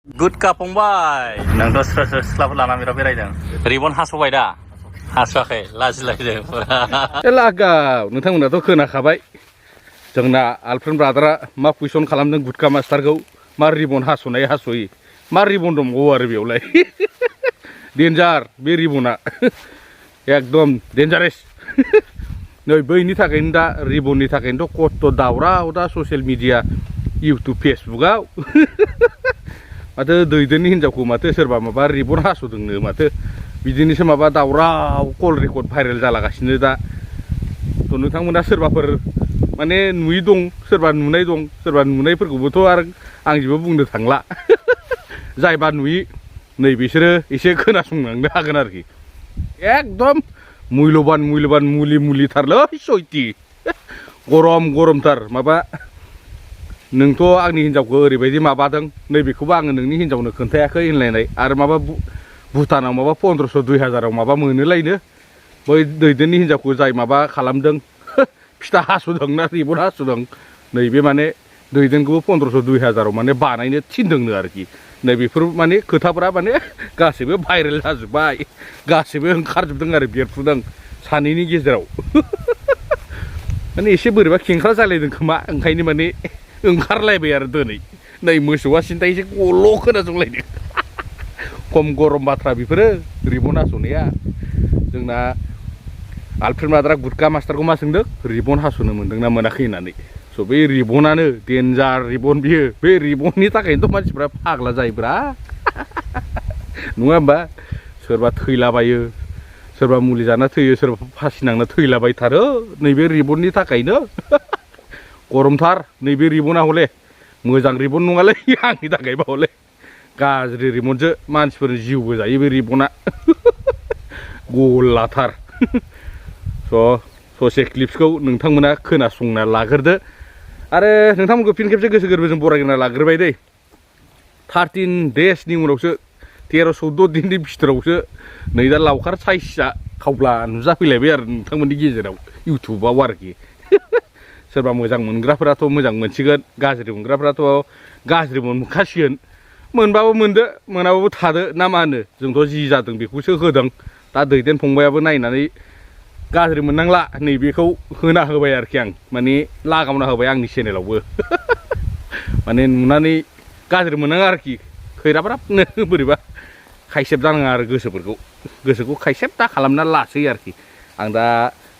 गुदका फंबाय नोंथ' स्रो सिख्लाफोर लाना बिराद बेरायदों रिबन हास'बाय दा हास'आखै लाजिलायदों लागाव नोंथांमोनाथ' खोनाखाबाय जोंना आलफ्रेन्ड ब्रादारा मा कुइसन खालामदों गुदका मास्टारखौ मा रिबन हास'नाय हास'यो मा रिबन दंबावो आरो बेयावलाय डेन्जार बे रिबना एकदम डेन्जारेस नै बैनि थाखायनो दा रिबननि थाखायनोथ' खस्थ' दावराव दा ससियेल मिडिया इउटुब फेसबुकआव माथो दैदेननि हिनजावखौ माथो सोरबा माबा रिबन हास'दोंनो माथो बिदिनोसो माबा दावराव कल रेकर्ड भाइरेल जालागासिनो दा थ' नोंथांमोना सोरबाफोर माने नुयै दं सोरबा नुनाय दं सोरबा नुनायफोरखौबोथ' आरो आं जेबो बुंनो थांला जायबा नुयि नै बिसोरो एसे खोनासंलांनो हागोन आरोखि एकदम मुल्यबान मुलिथारलै सयथि गरमथार माबा नोंथ' आंनि हिनजावखौ ओरैबायदि माबादों नैबेखौबो आङो नोंनि हिनजावनो खोन्थायाखै होनलायनाय आरो माबा भुटानाव माबा 1500 2000 माबा मोनोलायनो बै दैदेननि हिनजावखौ जाय माबा खालामदों फिथा हासुदों ना रिबन हासुदों नैबे माने दैदेनखौबो 1500 2000 माने बानायनो थिनदोंनो आरोखि नैबेफोर माने खोथाफोरा माने गासैबो भाइरेल जाजोब्बाय गासैबो ओंखारजोबदों आरो बेरफुदों सानैनि गेजेराव माने एसे बोरैबा खेंख्रा जालायदों खोमा ओंखायनो माने ओंखारलायबाय आरो दिनै नै मोसौआ सिन्था एसे गल' खोनासंलायदों खम गरम बाथ्रा बेफोरो रिबन हास'नाया जोंना आलफ्रेन्ड ब्रादारा गुदका मास्टारखौ मा सोंदों रिबन हास'नो मोन्दोंना मोनाखै होननानै स' बे रिबनानो डेन्जार रिबन बियो बे रिबननि थाखायनोथ' मानसिफ्रा फाग्ला जायोब्रा नङा होमबा सोरबा थैलाबायो सोरबा मुलि जाना थैयो सोरबा फासि नांना थैलाबायथारो नैबे रिबननि थाखायनो गरमथार नैबे रिबना हले मोजां रिबन नङालै आंनि थाखायबा हले गाज्रि रिबनसो मानसिफोरनि जिउबो जायो बे रिबना गलाथार स' ससे क्लिप्सखौ नोंथांमोना खोनासंना लाग्रोदो आरो नोंथांमोनखौ फिन खेबसे गोसो गोरबोजों बरायना लाग्रोबाय दै 13 डेजनि उनावसो 13-14 दिननि बिथोरावसो नै दा लावखार साइसआ खावब्ला नुजाफैलायबाय आरो नोंथांमोननि गेजेराव इउटुबाव आरोखि सोरबा मोजां मोनग्राफोराथ' मोजां मोनसिगोन गाज्रि मोनग्राफोराथ' गाज्रि मोनखासिगोन मोनबाबो मोनदो मोनाबाबो थादो ना मा होनो जोंथ' जि जादों बेखौसो होदों दा दैदेन फंबायाबो नायनानै गाज्रि मोननांला नैबेखौ होना होबाय आरोखि आं माने लागावना होबाय आंनि चेनेलावबो माने नुनानै गाज्रि मोननाङा आरोखि खैराब्राबनो बोरैबा खायसेब जानाङा आरो गोसोखौ खायसेब दा खालामना लासै आरोखि आं दा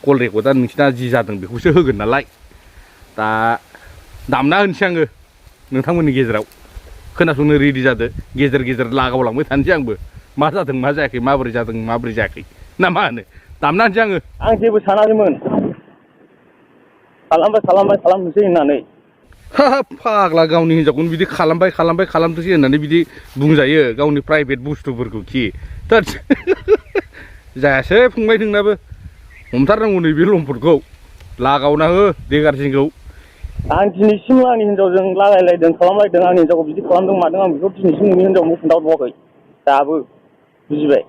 कल रेकर्डआ नोंसिना जि जादों बेखौसो होगोन नालाय दा दामना होनोसै आङो नोंथांमोननि गेजेराव खोनासंनो रेडि जादो गेजेर गेजेर लागावलांबाय थानोसै आंबो मा जादों मा जायाखै माबोरै जादों माबोरै जायाखै ना मा होनो दामना होनोसै आं जेबो सानाखैमोन खालामनोसै होननानै फाग्ला गावनि हिनजावखौनो बिदि खालामथोसै होननानै बिदि बुंजायो गावनि प्राइभेट बुस्थुफोरखौ खि जायासै फंबाय नोंनाबो हमथारनांगौ नैबे लम्फदखौ लागावना हो देगारसिंखौ आं दिनैसिम आंनि हिनजावजों लागायलायदों खालामलायदों आंनि हिनजावखौ बिदि खालामदों मादों आं बेखौ दिनैसिम नोंनि हिनजावखौ खोन्थाहरबावाखै दाबो बुजिबाय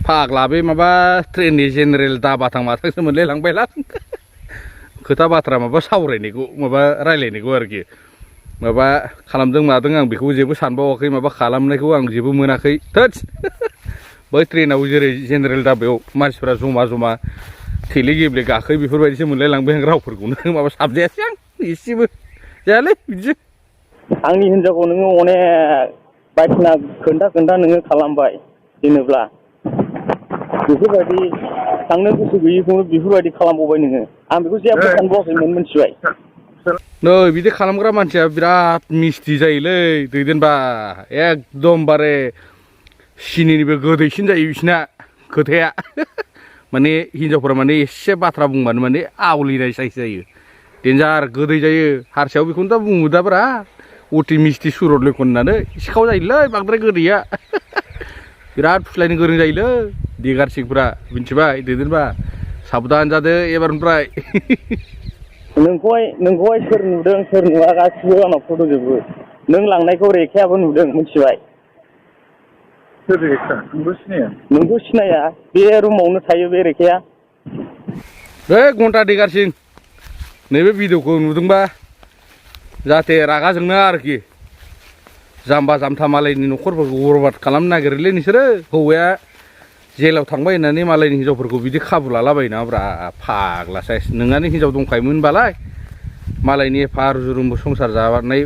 फाग्ला बे माबा ट्रेननि जेनेरेल दाबाथां माथांसो मोनलायलांबायलां खोथा बाथ्रा माबा सावरायनायखौ माबा रायलायनायखौ आरोखि माबा खालामदों मादों आं बेखौ जेबो सानबावाखै माबा खालामनायखौ आं जेबो मोनाखै थोद बै ट्रेनाव जेरै जेनेरेल दाबायाव मानसिफ्रा जमा थेले गेब्ले गाखोयो बेफोरबायदिसो मोनलायलांबाय आं रावफोरखौनो माबा साबजायासै आं एसेबो जायालै बिदिजों आंनि हिनजावखौ नोङो अनेक बायदिसिना खोन्था नोङो खालामबाय जेनेब्ला बेफोरबायदि थांनो गोसो गैयिखौनो बेफोरबायदि खालामबावबाय नोङो आं बेखौ जेबो सानबावाखैमोन मिथिबाय नै बिदि खालामग्रा मानसिया बिराद मिस्टि जायोलै दैदेनबा एकदमबारे सिनिनिबो गोदैसिन जायो बिसिना खोथाया माने हिनजावफोरा माने एसे बाथ्रा बुंबानो माने आवलिनाय साइस जायो डेन्जार गोदै जायो हारसायाव बेखौनो दा बुङो दाब्रा अति मिस्टि सुरत लेखन होननानै सिखाव जायोलै बांद्राय गोदैया बिराद फुस्लायनो गोरों जायोलै देगारसिंफ्रा मिथिबाय दैदेनबा साबधान जादो एबारनिफ्राय नोंखौहाय सोर नुदों सोर नुवा गासिबो आंनाव फट' जोबो नों लांनायखौ रेखायाबो नुदों मिथिबाय नोंखौ सिनाया बे रुमावनो थायो बे रेखाया बे घन्टा देगारसिं नैबे भिडिअखौ नुदोंबा जाहाथे रागा जोंनो आरोखि जाम्बा जाम्था मालायनि न'खरफोरखौ बरबाद खालामनो नागिरोलै नोंसोरो हौवाया जेलाव थांबाय होननानै मालायनि हिनजावफोरखौ बिदि खाबु लालाबायो नामाब्रा फाग्ला साइस नोंहानो हिनजाव दंखायोमोनबालाय मालायनि एफा रुजु-रुमु संसार जानाय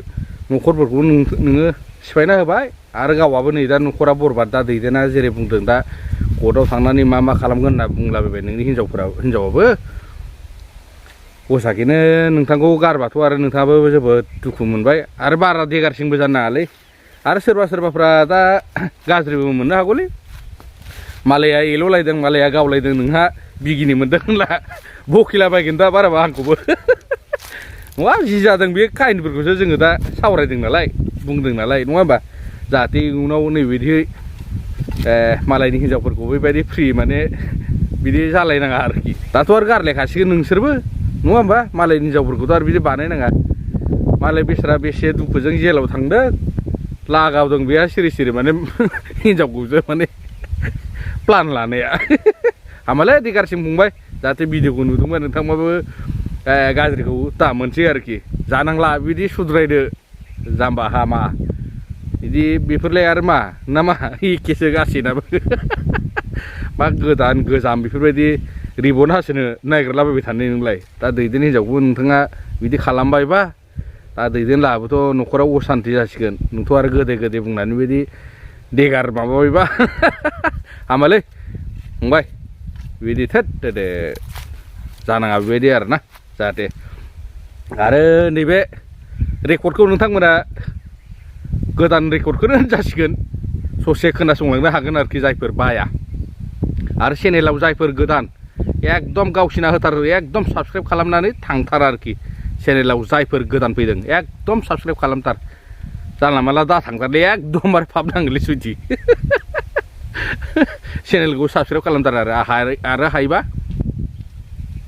न'खरफोरखौ नोङो सिफायना होबाय आरो गावआबो नै दा न'खरा बरबाद दा दैदेना जेरै बुंदों दा कर्टआव थांनानै मा खालामगोन होनना बुंलाबायबाय नोंनि हिनजावाबो गसाखैनो नोंथांखौ गारबाथ' आरो नोंथाङाबो जोबोद दुखु मोनबाय आरो बारा देगारसिंबो जानो नाङालै आरो सोरबाफ्रा दा गाज्रिबो मोननो हागौलै मालाया एल'लायदों मालाया गावलायदों नोंहा बिगिनि मोनदों होनला बखिलाबायगोन दा बाराबा आंखौबो नङा जि जादों बे काहिनिफोरखौसो जोङो दा सावरायदों नालाय बुंदों नालाय नङा होमबा जाहाथे उनाव नैबायदि मालायनि हिनजावफोरखौ बेबायदि फ्रि माने बिदि जालायनाङा आरोखि दाथ' आरो गारलायखासिगोन नोंसोरबो नङा होमबा मालायनि हिनजावफोरखौथ' आरो बिदि बानायनाङा मालाय बेसोरा बेसे दुखुजों जेलाव थांदों लागावदों बेहा सिरि माने हिनजावखौसो माने प्लान लानाया हामालै दिगारसिम बुंबाय जाहाथे भिडिअखौ नुदोंबा नोंथांबाबो गाज्रिखौ दा मोनसै आरोखि जानांला बिदि सुद्रायदो जाम्बा हामा बिदि बेफोरलाय आरो मा ना मा एखेसो गासैनाबो मा गोदान गोजाम बेफोरबायदि रिबन हासोनो नागिरलाबायबाय थानाय नोंलाय दा दैदेन हिनजावखौबो नोंथाङा बिदि खालामबायबा दा दैदेनलाहाबोथ' न'खराव असान्ति जासिगोन नोंथ' आरो गोदै बुंनानै बिदि देगार माबाबायबा हामालै फंबाय बिदि थोद दे जानाङा बेबायदि आरोना जाहाथे आरो नैबे रेकर्डखौ नोंथांमोना गोदान रेकर्डखौनो जासिगोन ससे खोनासंलांनो हागोन आरोखि जायफोर बाया आरो चेनेलाव जायफोर गोदान एकदम गावसिना होथारो एकदम साबसक्राइब खालामनानै थांथारा आरोखि चेनेलाव जायफोर गोदान फैदों एकदम साबसक्राइब खालामथार जानला मानला दा थांथारलै एकदमबारे फाब नांगोनलै सुइथि चेनेलखौ साबसक्राइब खालामथार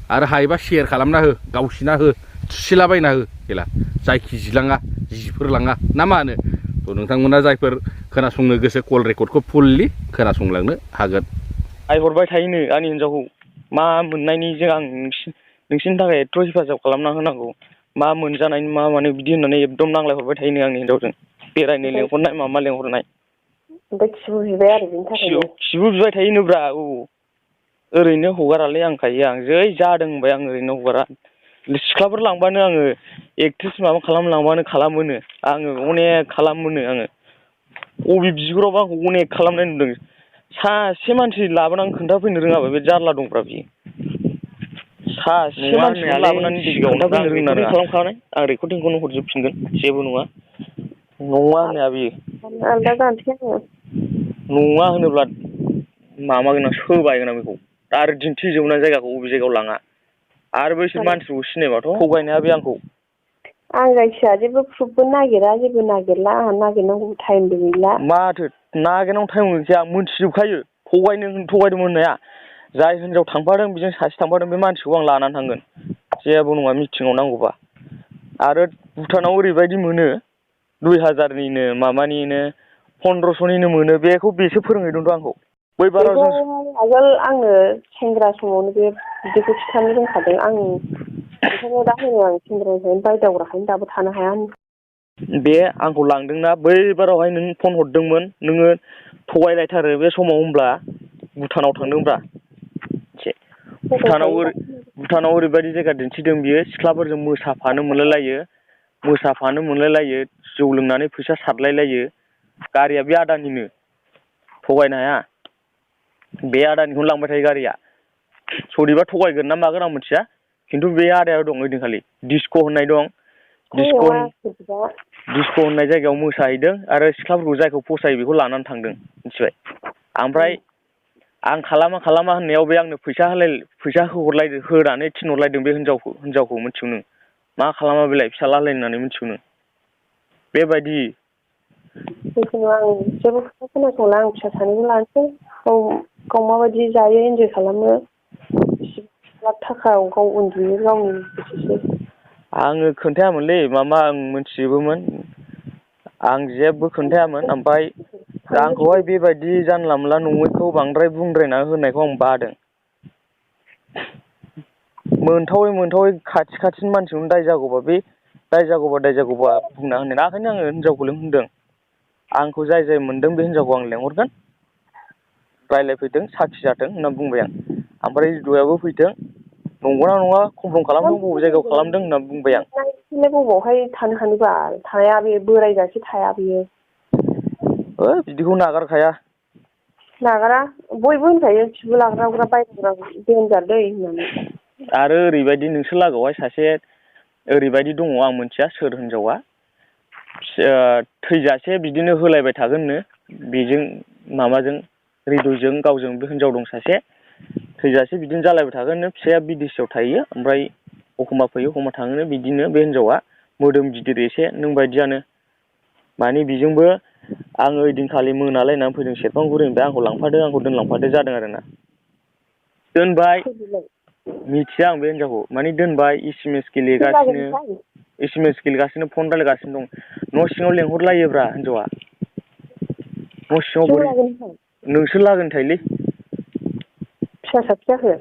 आरो हायोबा शेयार खालामना हो गावसिना हो थुसिलाबायना हो हेला जायखि जिफोरलाङा ना मा होनो थ' नोंथांमोना जायफोर खोनासंनो गोसो कल रेकर्डखौ फुललि खोनासंलांनो हागोन आइहरबाय थायोनो आंनि हिनजावखौ मा मोननायनिजों आं नोंसिनि थाखाय एथ' हेफाजाब खालामना होनांगौ मा मोनजानायनि मा माने बिदि होननानै एकदम नांलायहरबाय थायोनो आंनि हिनजावजों बेरायनो लेंहरनाय माबा लेंहरनाय ओमफ्राय खिबु बिबाय आरो बिनि थाखायनो खिबु बिबाय थायोनोब्रा औ ओरैनो हगारालै आं जै जादों होनबाय आं ओरैनो हगारा सिख्लाफोर लांबानो आङो एक्ट्रेस माबा खालामलांबानो खालामोनो आङो अनेक खालामोनो आङो अबे बिगुरावबा आंखौ अनेक खालामनाय नुदों सासे मानसि लाबोनानै खोन्थाफैनो रोङाबा बे जारला दंब्रा बियो सासे मानसि लाबोनानै खोन्थाफैनो रोङा खालामखानाय आं रेकर्डिंखौनो हरजोबफिनगोन जेबो नङा होननाया बियो आलदा जानोसै आङो नङा होनोब्ला माबागोन आं सोबायगोन आं बेखौ दा आरो दिन्थिजोबनाय जायगाखौ बबे जायगायाव लाङा आरो बैसोर मानसिखौ सिनायबाथ' थगायनाया बे आंखौ आं जायखिया जेबो प्रुफबो जेबो नागिरला आंहा नागिरनांगौ टाइमबो गैला माथो नागिरनांगौ टाइम गैया आं मोनथिजोबखायो थगायदोंमोन होननाया जाय हिनजाव थांफादों बेजों सासे थांफादों बे मानसिखौ आं लानानै थांगोन जेबो नङा मिटिङाव नांगौबा आरो भुटानाव ओरैबायदि मोनो 2000निनो माबानिनो 1500निनो मोनो बेखौ बेसो फोरोंहैदोंथ' आंखौ बै बाराव आगोल आंनो सेंग्रा समावनो बे बिदिखौ खिथानो रोंखादों आं ओंखायनो दा होनो आं सेंग्रानिफ्रायनो बायदावग्राखायनो दाबो थानो हाया बे आंखौ लांदोंना बै बारावहाय नों फन हरदोंमोन नोङो थगायलायथारो बे समाव होनब्ला भुटानाव थांदोंब्रा भुटानाव ओरैबायदि जायगा दिन्थिदों बियो सिख्लाफोरजों मोसाफानो मोनलायलायो जौ लोंनानै फैसा सारलायलायो गारिया बे आदानिनो थगायनो हाया बे आदानिखौनो लांबाय थायो गारिया सोरनिबा थगायगोन ना मागोन आं मिथिया खिन्थु बे आदाया दं ओइदिनखालि डिस्क' होननाय दं डिस्क' होननाय जायगायाव मोसाहैदों आरो सिख्लाफोरखौ जायखौ फसायो बेखौ लानानै थांदों मिथिबाय ओमफ्राय आं खालामा होननायाव बे आंनो फैसा होनानै थिनहरलायदों बे हिनजावखौ मिथिगौ नों मा खालामा बेलाय फिसाला होननानै मिथिगौ नों बेबायदि जिखुनु आं जेबो खोथा खोनासंला आं फिसा सानैखौ लानोसै गाव माबायदि जायो इन्जय खालामो लाख थाखा गाव उन्दुयो गावनि गोसोसै आङो खोन्थायामोनलै मामा आं मिथिजोबोमोन आं जेबो खोन्थायामोन ओमफ्राय आंखौहाय बेबायदि जानला मोनला नङैखौ बांद्राय बुंद्रायना होनायखौ आं बादों मोनथावै खाथिनि मानसिखौनो दाय जागौबा बुंना होनाय ओंखायनो आङो हिनजावखौ होनदों आंखौ जाय जाय मोनदों बे हिनजावखौ आं लेंहरगोन रायज्लायफैथों साखि जाथों होनना बुंबाय आं ओमफ्राय रिदुयाबो फैथों नंगौना नङा कमफ्रम खालामदों बबे जायगायाव खालामदों होनना बुंबाय आं बबावहाय थानो हानोबा थाया बे बोरायजासे थाया बियो बिदिखौ नागारखाया नागारा बयबो होनखायो खिबु लाग्राग्रा बायग्रा देनजार दै होननानै आरो ओरैबायदि नोंसोर लागोआवहाय सासे ओरैबायदि दङ आं मिथिया सोर हिनजावा थैजासे बिदिनो होलायबाय थागोननो बेजों माबाजों रिदुजों गावजों बे हिनजाव दं सासे थैजासे बिदिनो जालायबाय थागोननो फिसाया बिदेशआव थायो ओमफ्राय एखमबा फैयो एखमबा थाङोनो बिदिनो बे हिनजावा मोदोम गिदिर एसे नों बायदियानो माने बेजोंबो आङो ओइदिनखालि मोनालायनानै फैदों सेरफांगुरिनिफ्राय आंखौ लांफादो आंखौ दोनलांफादो जादों आरोना दोनबाय मिथिया आं बे हिनजावखौ माने दोनबाय SMS गेलेगासिनो फन रायलायगासिनो दं न' सिङाव लेंहरलायोब्रा हिनजावा न' सिङाव बोरै नोंसोर लागोनि थायोलै फिसा साबसे जाखो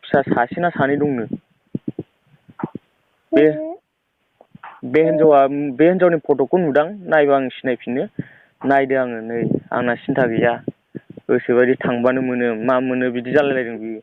फिसा सासे ना सानै दंनो बे हिनजावनि फट'खौ नुदां नायबा आं सिनायफिनो नायदो आङो नै आंना सिन्था गैया गोसोबायदि थांबानो मोनो मा मोनो बिदि जालायलायदों बियो